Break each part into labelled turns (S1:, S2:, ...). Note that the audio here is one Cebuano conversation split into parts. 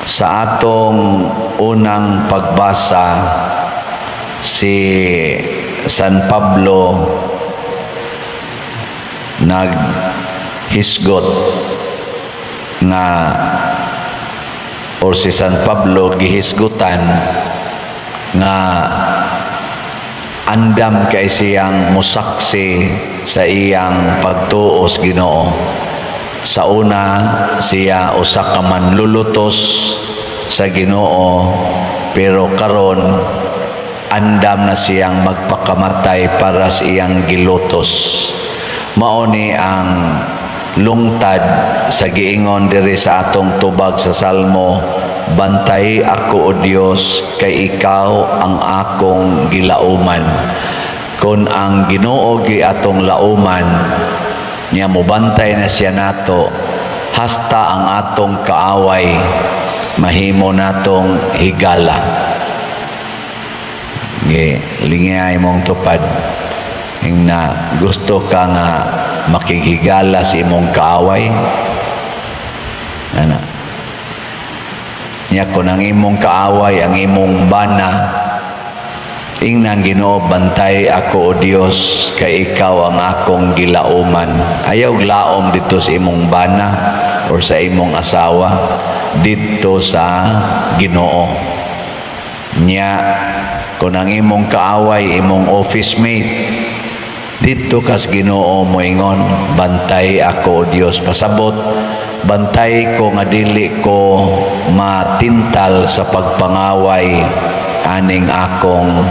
S1: Sa atong unang pagbasa, si San Pablo naghisgot nga or si San Pablo gihisgutan nga andam kay siyang musaksi sa iyang pagtuo sa Ginoo. Sa una, siya usa ka manlulutos sa Ginoo, pero karon andam na siyang magpakamatay para sa iyang gilutos. Mao ni ang lungtad sa giingon diri sa atong tubag sa Salmo: "Bantay ako, O Dios, kay ikaw ang akong gilauman." Kung ang Ginoo gi atong lauman niya, mobantay na siya nato hasta ang atong kaaway mahimo natong higala. Gi lingay mong tupad ing na gusto ka nga makighigala sa imong kaaway ana niya. Kung ang imong kaaway ang imong bana, ingnan Ginoo, "Bantay ako, O Dios, kay ikaw ang akong gilauman." Ayaw laom dito sa imong bana or sa imong asawa, dito sa Ginoo. Nya kung ang imong kaaway imong office mate, dito kas Ginoo moingon, "Bantay ako, O Dios." Pasabot, bantay ko nga dili ko matintal sa pagpangaway aning akong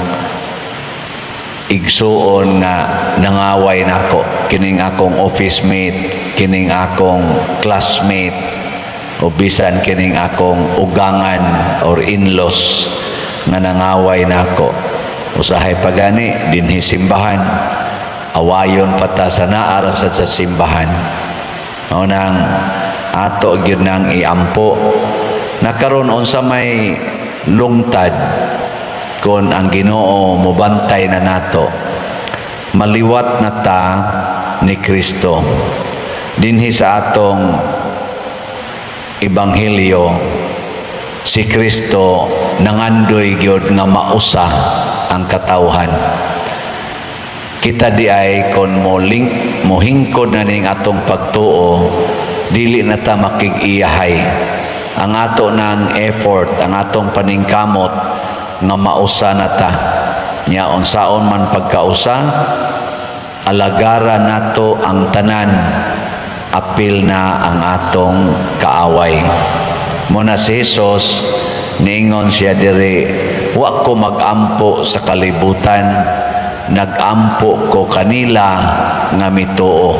S1: igsuon nga nangaway nako, kining akong office mate, kining akong classmate, o bisan kining akong ugangan or in-laws nga nangaway nako. Usahay pa gani dinhi simbahan, awayon pa ta sa naa ra sad sa simbahan. Mao nang ato gyud nang iampo na karon unsa may lungtad kon ang Ginoo mobantay na nato, maliwat na ta ni Kristo. Dinhi sa atong ebanghelyo, si Kristo nangandoy gyud nga mausa ang katawhan. Kita di ay kon mo link mohingkod na ning atong pagtuo, dili na ta makig-iyahay. Ang ato ng effort, ang atong paningkamot nga mausa na ta nya, unsaon man pagkausa, alagara nato ang tanan, apil na ang atong kaaway. Mo na si Jesus, niingon siya diri, "Wa ko magampo sa kalibutan, nagampo ko kanila nga mituo."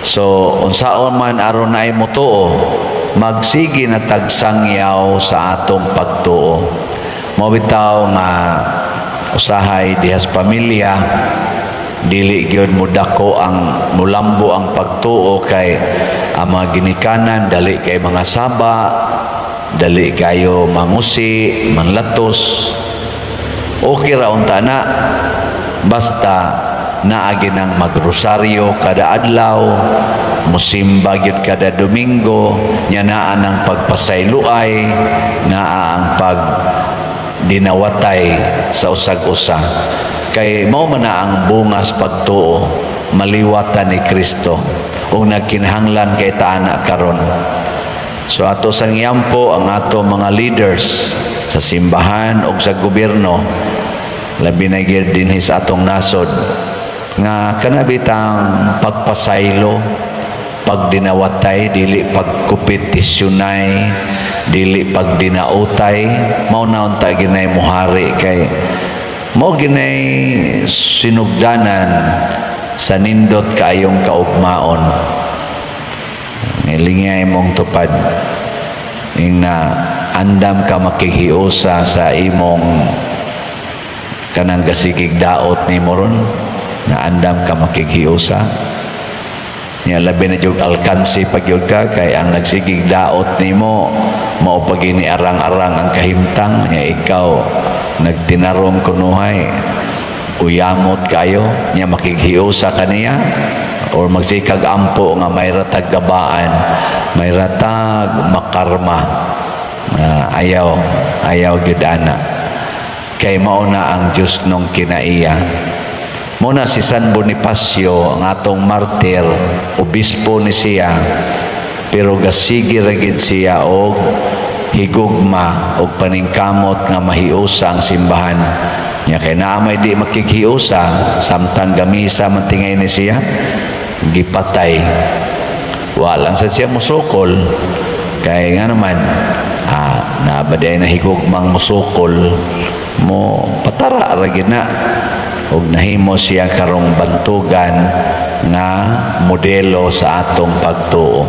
S1: So unsaon man aron naay motuo, magsige na tagsangyaw sa atong pagtuo. Mo bitaw nga usahay dihas pamilya, dili gyud mudako ang mulambo ang pagtuo kay ang mga ginikanan dali kay mga saba, dali kayo mangusi, manlatos. Okay ra unta na basta naagi nang magrosaryo kada adlaw, musimba gyud kada Domingo nya, naa nang pagpasayloay, naa ang pag dinawatay sa usag-usa, kay mao man na ang bungas pagtuo, maliwatan ni Kristo ug nagkinahanglan kay taana karon. So ato sang iampo ang ato mga leaders sa simbahan ug sa gobyerno, labi na gyud dinhi sa atong nasod, nga kanabitang pagpasaylo, pagdinawatay, dili pagkompetisyonay, dili pagdinautay. Mao na unta ginay muhari kay mao ginay sinugdanan sa nindot kaayong kaugmaon. Nilingay mong tupad ing na andam ka makighiusa sa imong kanang gasigig daot nimo ron, na andam ka makighiusa niya, labi na jud alkansi pag yun ka kay ang nagsigig daot nimo mao pa gini arang-arang ang kahimtang niya, ikaw nagtinarong kunuhay, uyamot kayo niya, makighiusa kaniya or magsikag ampo nga may ratag gabaan, may ratag makarma. Ayaw, ayaw gyud ana. Kay mao na ang Diyos nung kinaiya. Muna si San Bonifacio, ang atong martir, obispo ni siya, pero gasige ra gid siya og higugma og paningkamot nga mahiusa ang simbahan. Nya kay naa may di makighiusa samtang gamisa man tingay ni siya, gipatay. Wala sa siya musukol kay nga naman naa ba diay na higugmang musukol mo patara ra gid na ug nahimo siya karong bantugan nga modelo sa atong pagtuo.